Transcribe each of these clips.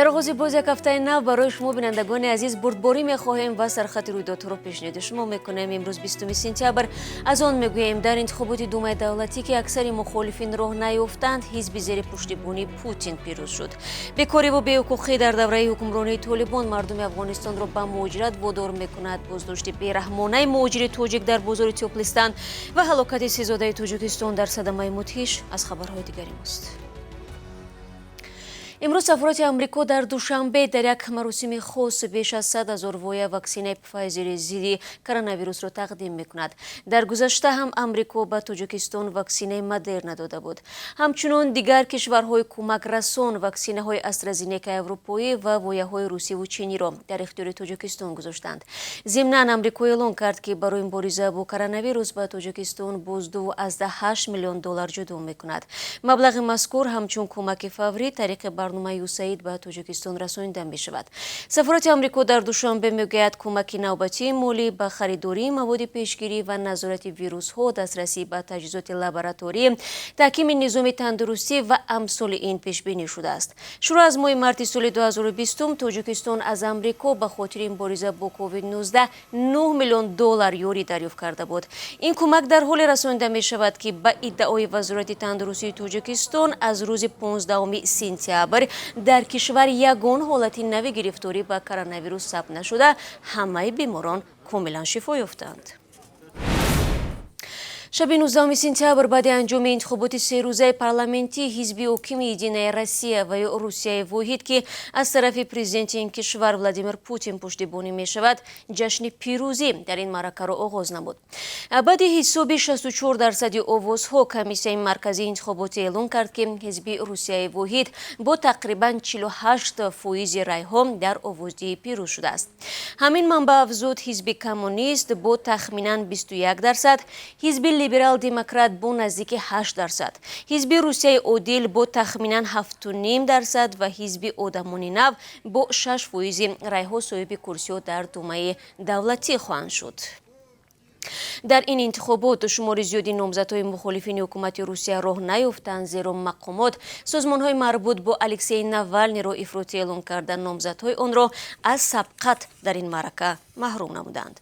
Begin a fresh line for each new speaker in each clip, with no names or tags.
Дар оғози боз як ҳафтаи нав барои шумо, бинандагони азиз, бурдборӣ мехоҳем ва сархати рӯйдодҳоро пешниҳоди шумо мекунем. Имрӯз 20 сентябр. Аз он мегӯем: дар интихоботи Думаи давлатӣ, ки аксари мухолифин роҳ наёфтанд, ҳизби зери пуштибонии Путин пирӯз шуд. Бекориву беҳуқуқӣ дар давраи ҳукмронии Толибон мардуми Афғонистонро ба муҳоҷират водор мекунад. Боздошти бераҳмонаи муҳоҷири тоҷик дар бозори Тёплый Стан ва ҳалокати се зодаи Тоҷикистон дар садамаи мудҳиш аз хабарҳои дигари мост. Имрӯз сафорати Амрико дар Душанбе дар як маросими хос беш аз 100 000 воя ваксинаи Пфайзери зидди коронавирусро тақдим мекунад. Дар гузашта ҳам Амрико ба Тоҷикистон ваксинаи Модерна дода буд. Ҳамчунон дигар кишварҳои кӯмакрасон ваксинаҳои Астразенекаи аврупоӣ ва вояҳои русиву чиниро дар ихтиёри Тоҷикистон гузоштанд. Зимнан, Амрико эълон кард, ки барои мубориза бо коронавирус ба Тоҷикистон боз 2,8 миллион доллар ҷудо мекунад. Маблағи мазкур ҳамчун кӯмаки фаврӣ тариқи барномаи ЮСАИД ба Тоҷикистон расонида мешавад. Сафорати Амрико дар Душанбе мегӯяд, кӯмаки навбатии молӣ ба харидории маводи пешгирӣ ва назорати вирусҳо, дастрасӣ ба таҷҳизоти лабораторӣ, таҳкими низоми тандурустӣ ва амсоли ин пешбинӣ шудааст. Шурӯъ аз моҳи марти соли 2020 Тоҷикистон аз Амрико ба хотири мубориза бо COVID-19 9 миллион доллар ёрӣ дарёфт карда буд. Ин кӯмак дар ҳоле расонида мешавад, ки ба иддаои Вазорати тандурустии Тоҷикистон, аз рӯзи 15 сентябр дар кишвар ягон ҳолати нави гирифторӣ ба коронавирус сабт нашуда, ҳамаи беморон комилан шифо ёфтанд. Шаби 19 сентябр, баъди анҷоми интихоботи серӯзаи парламентӣ, ҳизби ҳокими Единая Россия ва ё Русияи воҳид, ки аз тарафи президенти ин кишвар Владимир Путин пуштибонӣ мешавад, ҷашни пирӯзӣ дар ин маъракаро оғоз намуд. Баъди ҳисоби 64 дарсади овозҳо, Комиссияи марказии интихоботӣ эълон кард, ки ҳизби Русияи воҳид бо тақрибан 48 фоизи райҳо дар овоздиҳӣ пирӯз шудааст. Ҳамин манбаъ афзуд, ҳизби коммунист бо тахминан 21%, ҳизби либерал-демократ бо наздики 8%, ҳизби Русияи одил бо тахминан 7,5% ва ҳизби Одамони нав бо 6 фоизи райҳо соҳиби курсиҳо дар Думаи давлатӣ хоҳанд шуд. Дар ин интихобот шумори зиёди номзадҳои мухолифини ҳукумати Русия роҳ наёфтанд, зеро мақомот созмонҳои марбут бо Алексей Навалниро ифротӣ эълон карда, номзадҳои онро аз сабқат дар ин маърака маҳрум намуданд.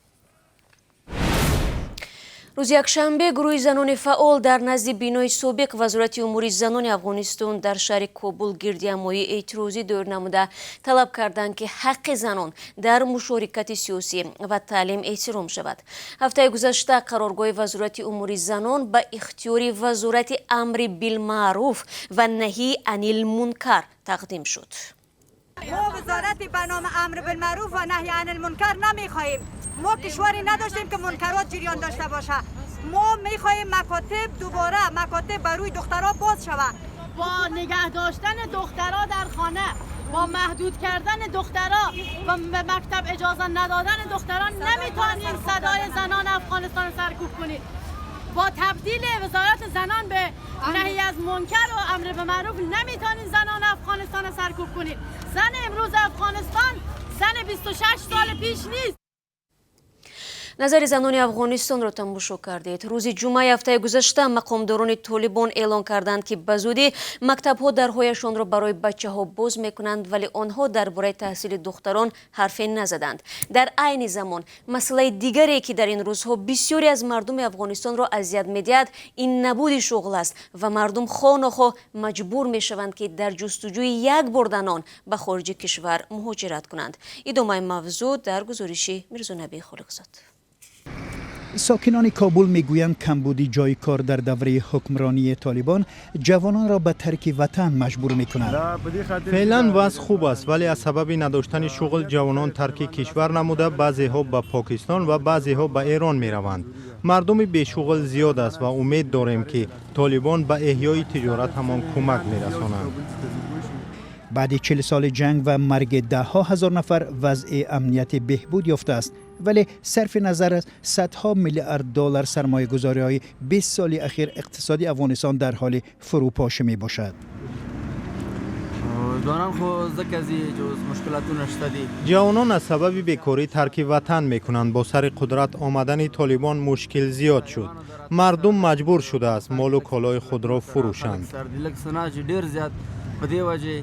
Рӯзи якшанбе гурӯҳи занони фаъол дар назди бинои собиқ Вазорати умури занони Афғонистон дар шаҳри Кобул гирдиҳамоии эътирозӣ доир намуда, талаб карданд, ки ҳаққи занон дар мушорикати сиёсӣ ва таълим эҳтиром шавад. Ҳафтаи гузашта қароргоҳи Вазорати умури занон ба ихтиёри Вазорати амри билмаъруф ва наҳии анил мункар тақдим шуд.
ما وزارت به نام امر بالمعروف و نهی عن المنکر نمیخواهیم. ما کشوری نداشتیم که منکرات جریان داشته باشه. ما میخواهیم مکاتب، دوباره مکاتب بر روی دخترها باز شود.
با نگه داشتن دخترها در خانه، با محدود کردن دخترها و به مکتب اجازه ندادن دختران، نمیتونیم صدای زنان افغانستان سرکوب کنید. با تبدیل وزارت زنان به نهی از منکر و امر به معروف، نمیتونید زنان افغانستان سرکوب کنید. زن امروز افغانستان زن 26 سال پیش نیست.
Назари занони Афғонистонро тамошо кардед. Рӯзи ҷумъаи ҳафтаи гузашта мақомдорони Толибон эълон карданд, ки ба зудӣ мактабҳо дарҳояшонро барои бачаҳо боз мекунанд, вале онҳо дар бораи таҳсили духтарон ҳарфе назаданд. Дар айни замон масъалаи дигаре, ки дар ин рӯзҳо бисёре аз мардуми Афғонистонро азият медиҳад, ин набуди шуғл аст ва мардум хоҳ нохоҳ маҷбур мешаванд, ки дар ҷустуҷӯи як бурда нон ба хориҷи кишвар муҳоҷират кунанд. Идомаи мавзӯъ дар гузориши Мирзонаби Холиқзод.
Сокинони Кобул мегӯянд, камбуди ҷойи кор дар давраи ҳукмронии Толибон ҷавононро ба тарки ватан маҷбур мекунад.
Феълан вазъ хуб аст, вале аз сабаби надоштани шуғл ҷавонон тарки кишвар намуда, баъзеҳо ба Покистон ва баъзеҳо ба Эрон мераванд. Мардуми бешуғл зиёд аст ва умед дорем, ки Толибон ба эҳёи тиҷорат ҳамон кӯмак мерасонанд.
Баъди 40 соли ҷанг ва марги даҳҳо ҳазор нафар, вазъи амнияти беҳбуд ёфтааст, вале сарфи назар аз садҳо миллиард доллар сармоягузориҳои 20 соли ахир, иқтисоди Афғонистон дар ҳоли фурӯпошӣ мебошад.
ځوانان خو ځکه ځي چې اوس مشکلاتونه شته دي.
Ҷавонон аз сабаби бекорӣ тарки ватан мекунанд. Бо сари қудрат омадани Толибон мушкил зиёд шуд. Мардум маҷбур шудааст молу колои худро фурӯшанд.
سر دي لږ څه نه چې ډېر زیات په دې وجه.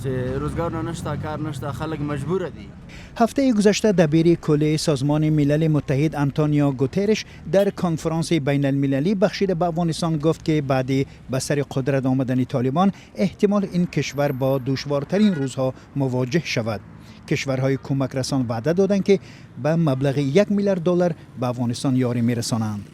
چې روزګارونه نشته، کار نشته، خلک مجبور دي.
ҳафтаи гузашта дабири куллии Созмони Милали Муттаҳид Антонио Гутерриш дар конфронси байналмилалӣ бахшида ба Афғонистон гуфт, ки баъди ба сари қудрат омадани Толибон эҳтимол ин кишвар бо душвортарин рӯзҳо мувоҷеҳ шавад. Кишварҳои кӯмакрасон ваъда доданд, ки ба маблағи 1 миллиард доллар ба Афғонистон ёрӣ мерасонанд.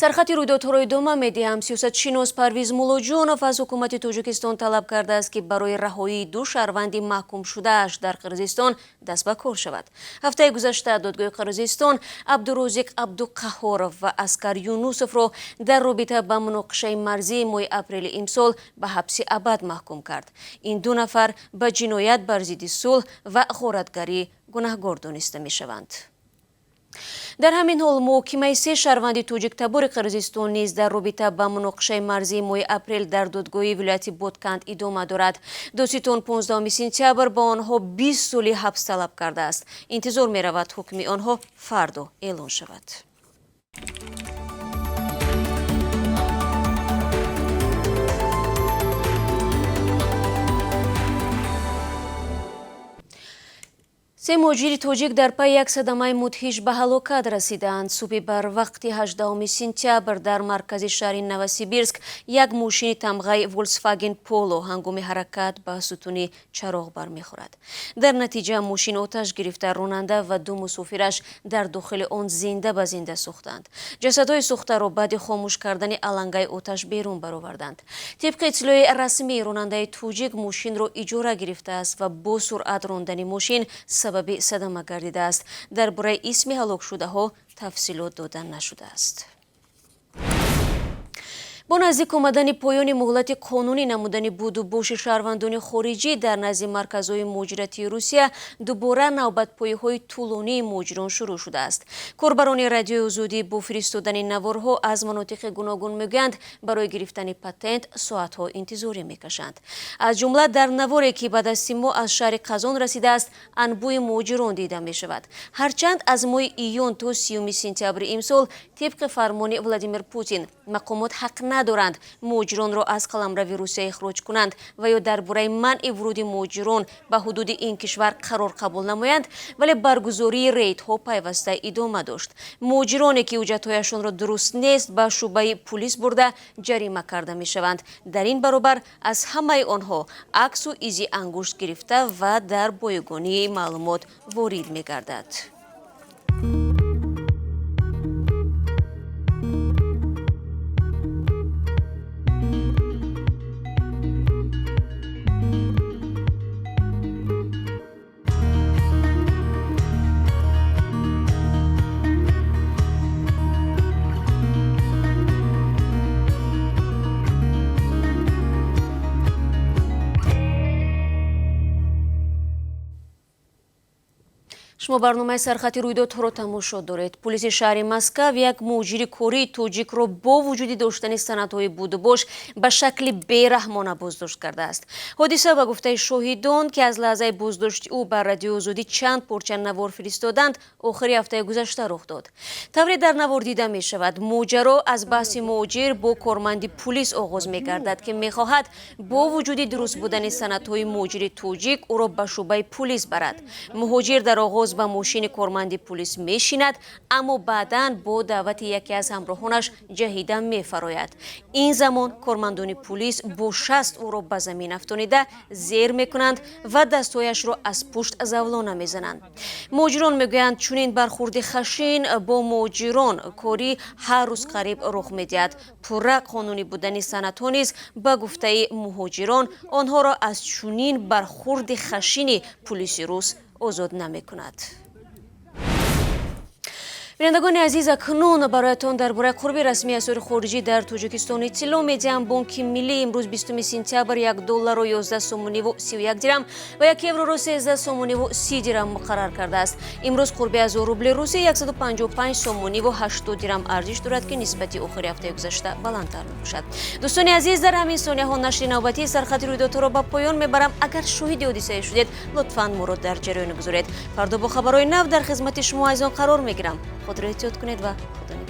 Сархати рӯйдодҳоро идома медиҳам. Сиёсатшинос Парвиз Муллоҷонов аз ҳукумати Тоҷикистон талаб кардааст, ки барои раҳоии ду шаҳрванди маҳкумшудааш дар Қирғизистон даст ба кор шавад. Ҳафтаи гузашта додгоҳи Қирғизистон Абдурозиқ Абдуқаҳоров ва Аскар Юнусовро дар робита ба муноқишаи марзии моҳи апрели имсол ба ҳабси абад маҳкум кард. Ин ду нафар ба ҷиноят бар зидди сулҳ ва ғоратгарӣ гунаҳгор дониста мешаванд. Дар ҳамин ҳол муҳокимаи се шаҳрванди тоҷиктабори Қирғизистон низ дар робита ба муноқишаи марзии моҳи апрел дар додгоҳи вилояти Ботканд идома дорад. Додситон 15 сентябр ба онҳо 20 соли ҳабс талаб кардааст. Интизор меравад, ҳукми онҳо фардо эълон шавад. Се муҳоҷири тоҷик дар пайи як садамаи мудҳиш ба ҳалокат расидаанд. Субҳи барвақти 18 сентябр дар маркази шаҳри Новосибирск як мошини тамғаи Вольксваген Поло ҳангоми ҳаракат ба сутуни чароғ бармехӯрад. Дар натиҷа мошин оташ гирифта, ронанда ва ду мусофираш дар дохили он зинда ба зинда сӯхтанд. Ҷасадҳои сӯхтаро баъди хомӯш кардани алангаи оташ берун бароварданд. Тибқи иттилои расмӣ, ронандаи тоҷик мошинро иҷора гирифтааст ва бо суръат рондани мошин сабаби садама гардидааст. Дар бораи исми ҳалокшудаҳо тафсилот дода нашудааст. Бо наздик омадани поёни муҳлати қонунӣ намудани будубоши шаҳрвандони хориҷӣ дар назди марказҳои муҳоҷиратии Русия дубора навбатпоиҳои тӯлонии муҳоҷирон шурӯъ шудааст. Корбарони Радиои Озодӣ бо фиристодани наворҳо аз манотиқи гуногун мегӯянд, барои гирифтани патент соатҳо интизорӣ мекашанд. Аз ҷумла дар наворе, ки ба дасти мо аз шаҳри Қазон расидааст, анбӯи муҳоҷирон дида мешавад. Ҳарчанд аз моҳи июн то 30 сентябри имсол тибқи фармони Владимир Путин мақомот ҳақ надоранд муҳоҷиронро аз қаламрави Русия ихроҷ кунанд ва ё дар бораи манъи вуруди муҳоҷирон ба ҳудуди ин кишвар қарор қабул намоянд, вале баргузории рейдҳо пайваста идома дошт. Муҳоҷироне, ки ҳуҷҷатҳояшонро дуруст нест, ба шӯъбаи пулис бурда ҷарима карда мешаванд. Дар ин баробар аз ҳамаи онҳо аксу изи ангушт гирифта ва дар бойгонии маълумот ворид мегардад. Шумо барномаи Сархати рӯйдодҳоро тамошо доред. Пулиси шаҳри Москав як муҳоҷири кории тоҷикро бо вуҷуди доштани санадҳои будубош ба шакли бераҳмона боздошт кардааст. Ҳодиса, ба гуфтаи шоҳидон, ки аз лаҳзаи боздошти ӯ ба Радиои Озодӣ чанд порча навор фиристоданд, охири ҳафтаи гузашта рух дод. Тавре дар навор дида мешавад, моҷаро аз баҳси муҳоҷир бо корманди пулис оғоз мегардад, ки мехоҳад бо вуҷуди дуруст будани санадҳои муҳоҷири тоҷик ӯро ба шӯъбаи пулис барад. Муҳоҷир дар оғоз ба мошини корманди пулис мешинад, аммо баъдан бо даъвати яке аз ҳамроҳонаш ҷаҳида мефарояд. Ин замон кормандони пулис бо шаст ӯро ба замин афтонида, зер мекунанд ва дастҳояшро аз пушт завлона мезананд. Муҳоҷирон мегӯянд, чунин бархурди хашин бо муҳоҷирон корӣ ҳар рӯз қариб рух медиҳад. Пурра қонунӣ будани санадҳо низ, ба гуфтаи муҳоҷирон, онҳоро аз чунин бархурди хашини пулиси рус озод намекунад. Бинандагони азиз, акнун бароятон дар бораи қурби расмии асъори хориҷӣ дар Тоҷикистон иттилоъ медиҳам. Бонки Миллӣ имрӯз, 20 сентябр, 1 долларро 11 сомониву 31 дирам ва 1 евроро 13 сомониву 30 дирам муқаррар кардааст. Имрӯз қурби 1000 рубли русӣ 155 сомониву 80 дирам арзиш дорад, ки нисбати охири ҳафтаи гузашта баландтар мебошад. Дӯстони азиз, дар ҳамин сонияҳо нашри навбатии Сархати рӯйдодҳоро ба поён мебарам. Агар шоҳиди ҳодисае шудед, лутфан моро дар ҷараён гузоред. Фардо бо хабарҳои нав дар хизмати шумо азизон қарор мегирам. Худро эҳтиёт кунед ва Худо.